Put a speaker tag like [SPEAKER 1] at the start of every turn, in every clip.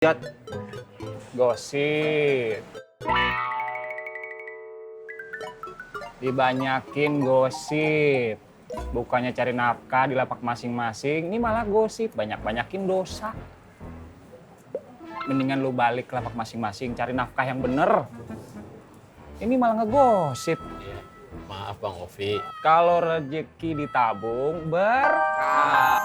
[SPEAKER 1] Jat.
[SPEAKER 2] Gosip. Dibanyakin gosip. Bukannya cari nafkah di lapak masing-masing, ini malah gosip, banyak-banyakin dosa. Mendingan lu balik ke lapak masing-masing, cari nafkah yang bener. Ini malah ngegosip.
[SPEAKER 1] Ya, maaf Bang Ovi.
[SPEAKER 2] Kalau rezeki ditabung, berkah.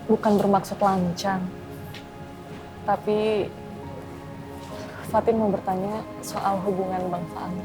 [SPEAKER 3] Bukan bermaksud lancang, tapi Fatin mau bertanya soal hubungan Bang Faang.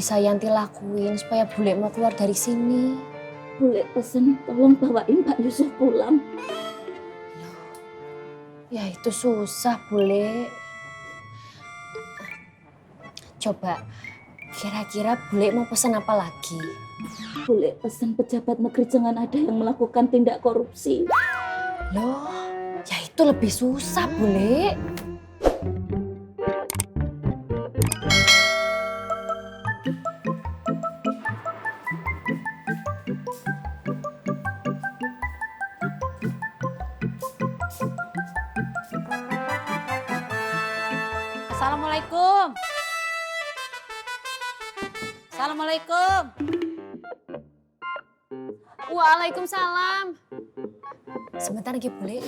[SPEAKER 3] Bisa Yanti lakuin supaya bule mau keluar dari sini?
[SPEAKER 4] Bule pesen tolong bawain Pak Yusuf pulang.
[SPEAKER 3] Ya itu susah bule. Coba, kira-kira bule mau pesan apa lagi?
[SPEAKER 4] Bule pesen pejabat negeri jangan ada yang melakukan tindak korupsi.
[SPEAKER 3] Loh, ya itu lebih susah bule.
[SPEAKER 5] Assalamualaikum. Assalamualaikum.
[SPEAKER 3] Waalaikumsalam. Sebentar lagi bule.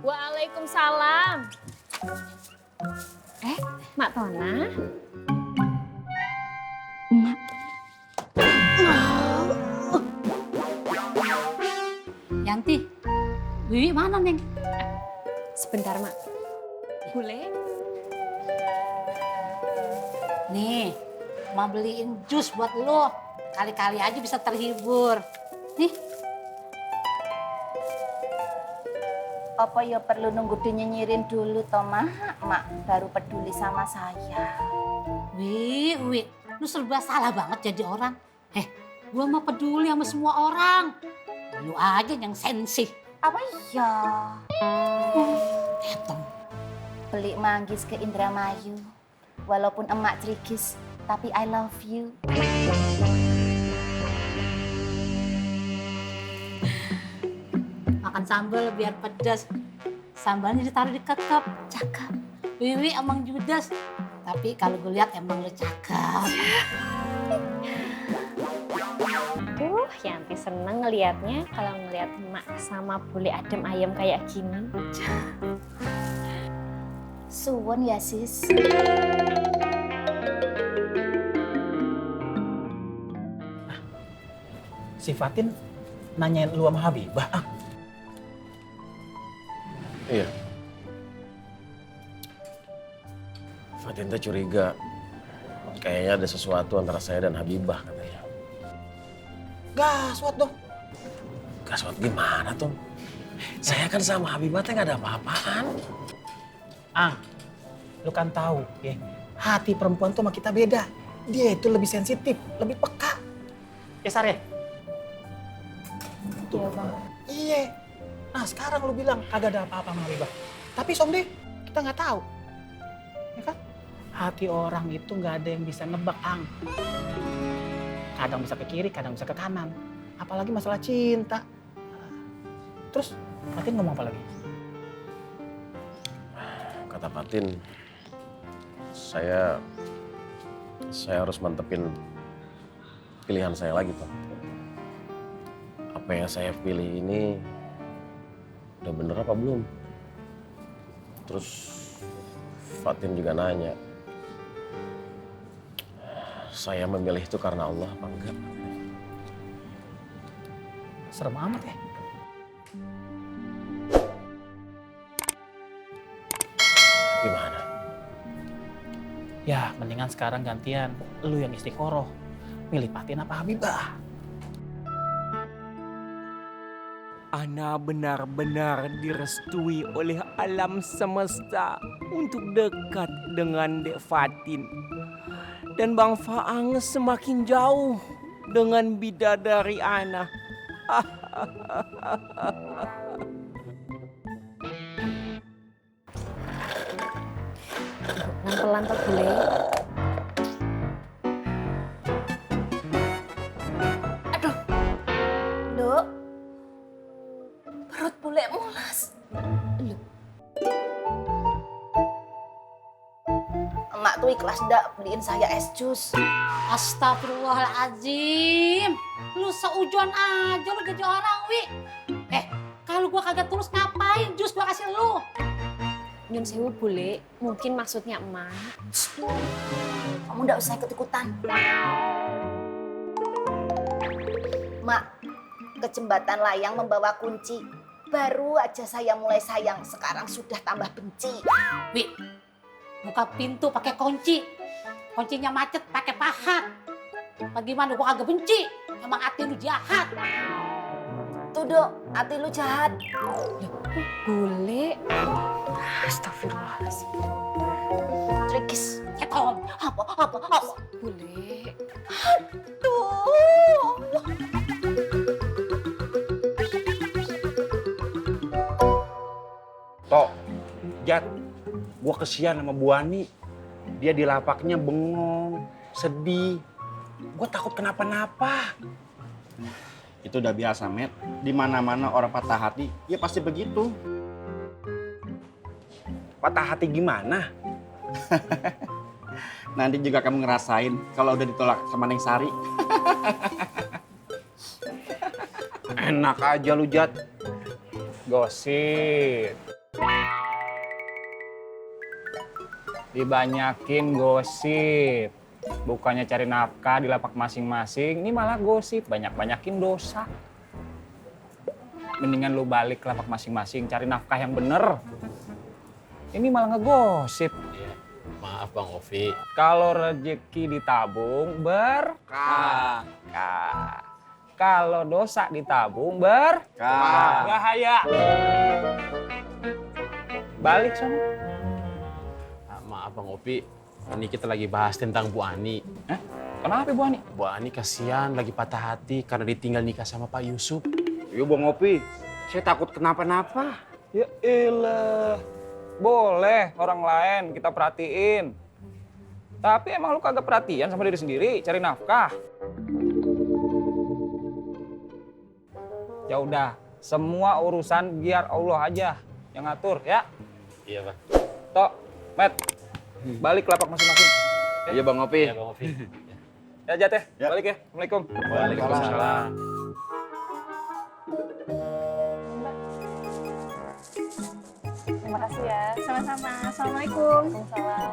[SPEAKER 3] Waalaikumsalam. Mak Tona?
[SPEAKER 4] Emak,
[SPEAKER 5] Yanti, Wiwi mana Neng?
[SPEAKER 3] Sebentar Mak. Bule?
[SPEAKER 5] Nih, mau beliin jus buat lo. Kali-kali aja bisa terhibur. Nih,
[SPEAKER 4] apa ya perlu nunggu dinyinyirin dulu toh mak baru peduli sama saya.
[SPEAKER 5] Wi, lu serba salah banget jadi orang. Gua mah peduli sama semua orang. Lu aja yang sensi.
[SPEAKER 4] Apa ya?
[SPEAKER 5] Tetong.
[SPEAKER 4] Beli manggis ke Indramayu. Walaupun emak cerigis, tapi I love you.
[SPEAKER 5] Makan sambal biar pedas. Sambalnya ditaruh di kekep, cakep. Wiwi emang judes, tapi kalau gue lihat emang lu cakep.
[SPEAKER 3] Yanti seneng ngelihatnya kalau ngelihat emak sama bule adem ayem kayak gini.
[SPEAKER 4] Suwon ya sis.
[SPEAKER 6] Si Fatin nanyain lu sama Habibah.
[SPEAKER 1] Iya. Fatin tuh curiga. Kayaknya ada sesuatu antara saya dan Habibah katanya.
[SPEAKER 6] Gaswat dong.
[SPEAKER 1] Gaswat gimana tuh? Saya kan sama Habibah teh gak ada apa-apaan.
[SPEAKER 6] Lu kan tahu ya, hati perempuan tuh sama kita beda. Dia itu lebih sensitif, lebih peka. Ya Sar ya?
[SPEAKER 4] Iya bang.
[SPEAKER 6] Iya. Nah sekarang lu bilang kagak ada apa-apa sama Habibah. Tapi Somde, kita nggak tahu. Ya kan? Hati orang itu nggak ada yang bisa nebak, Ang. Kadang bisa ke kiri, kadang bisa ke kanan. Apalagi masalah cinta. Terus Fatin ngomong apa lagi?
[SPEAKER 1] Kata Fatin, saya harus mantepin pilihan saya lagi, Pak. apa yang saya pilih ini udah bener apa belum? Terus Fatin juga nanya, saya memilih itu karena Allah apa enggak?
[SPEAKER 6] Serem amat ya.
[SPEAKER 1] Gimana?
[SPEAKER 6] Ya, mendingan sekarang gantian lu yang istiqoroh. Milih Fatin apa Habibah?
[SPEAKER 7] Ana benar-benar direstui oleh alam semesta untuk dekat dengan Dek Fatin. Dan Bang Faang semakin jauh dengan bidadari Ana.
[SPEAKER 3] Pelan-pelan Pak Bule.
[SPEAKER 4] Dok, perut bule mulas. Emak tuh ikhlas ndak beliin saya es jus.
[SPEAKER 5] Astagfirullahaladzim. Lu seujuan aja lu jadi orang, Wi. Kalau gua kagak tulus ngapain jus gua kasih lu?
[SPEAKER 3] Nyun sewu Bule, mungkin maksudnya emak.
[SPEAKER 4] Kamu ndak usah ikut-ikutan. Mak, ke jembatan layang membawa kunci. Baru aja saya mulai sayang, sekarang sudah tambah benci.
[SPEAKER 5] Wi, buka pintu pakai kunci. Kuncinya macet pakai pahat. Bagaimana gua kagak benci? Emang hati lu jahat.
[SPEAKER 4] Tuh dok, hati lu jahat.
[SPEAKER 3] Bule. Astagfirullahaladzim.
[SPEAKER 4] Trikis.
[SPEAKER 5] Keton. Apa?
[SPEAKER 3] Bule.
[SPEAKER 4] Tuh.
[SPEAKER 2] Tok, Jat, gua kesian sama Bu Ani. Dia di lapaknya bengong, sedih. Gua takut kenapa-napa.
[SPEAKER 8] Itu udah biasa, Met. Di mana-mana orang patah hati, ya pasti begitu.
[SPEAKER 2] Patah hati gimana?
[SPEAKER 8] Nanti juga kamu ngerasain kalau udah ditolak sama Neng Sari.
[SPEAKER 2] Enak aja lu, Jat. Gosip. Dibanyakin gosip. Bukannya cari nafkah di lapak masing-masing, ini malah gosip, banyak-banyakin dosa. Mendingan lu balik ke lapak masing-masing, cari nafkah yang bener. Ini malah ngegosip.
[SPEAKER 9] Maaf Bang Ovi.
[SPEAKER 2] Kalau rezeki ditabung berkah. Kalau dosa ditabung bahaya. Balik sana.
[SPEAKER 9] Maaf Bang Ovi, ini kita lagi bahas tentang Bu Ani.
[SPEAKER 2] Kenapa Bu Ani?
[SPEAKER 9] Bu Ani kasihan lagi patah hati karena ditinggal nikah sama Pak Yusuf.
[SPEAKER 2] Yuk Bang Ovi, saya takut kenapa-napa. Ya elah, boleh orang lain kita perhatiin. Tapi emang lu kagak perhatian sama diri sendiri, cari nafkah. Ya udah, semua urusan biar Allah aja yang ngatur ya.
[SPEAKER 9] Iya Bang.
[SPEAKER 2] Tok, Met, balik ke lapak masing-masing.
[SPEAKER 8] Iya Bang Opi.
[SPEAKER 9] Iya Bang Ovi.
[SPEAKER 2] Ya Jat ya,
[SPEAKER 8] Ya.
[SPEAKER 2] balik ya. Assalamualaikum.
[SPEAKER 9] Waalaikumsalam.
[SPEAKER 3] Terima kasih ya. Sama-sama. Assalamualaikum. Waalaikumsalam.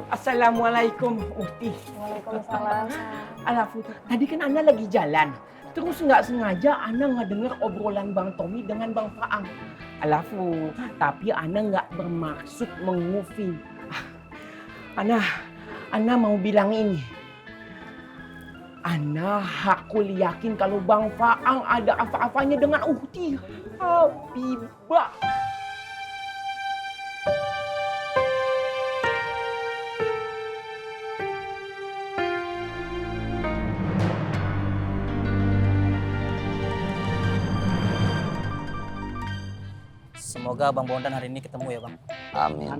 [SPEAKER 7] Assalamualaikum, Uhti.
[SPEAKER 3] Waalaikumsalam.
[SPEAKER 7] Alafu, tadi kan Ana lagi jalan. Terus nggak sengaja Ana ngedenger obrolan Bang Tommy dengan Bang Faang. Alafu, tapi Ana nggak bermaksud mengufing. Ana mau bilang ini. Ana hakul yakin kalau Bang Faang ada apa-apanya dengan Uhti. Habibah.
[SPEAKER 10] Semoga Bang Bondan hari ini ketemu ya Bang.
[SPEAKER 11] Amin.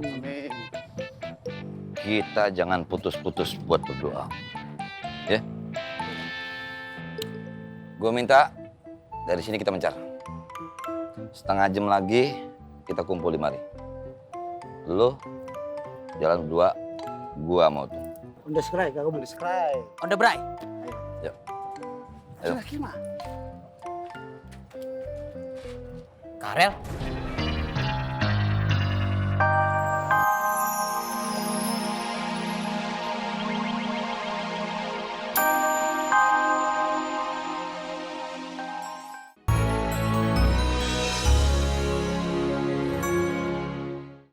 [SPEAKER 11] Kita jangan putus-putus buat berdoa. Ya. Gue minta dari sini kita mencar. Setengah jam lagi kita kumpul di mari. Lu jalan berdua, gua mau tuh.
[SPEAKER 6] On the sky, kagak boleh sky.
[SPEAKER 10] On the bray.
[SPEAKER 11] Ayo.
[SPEAKER 6] Sudah kima.
[SPEAKER 10] Karel,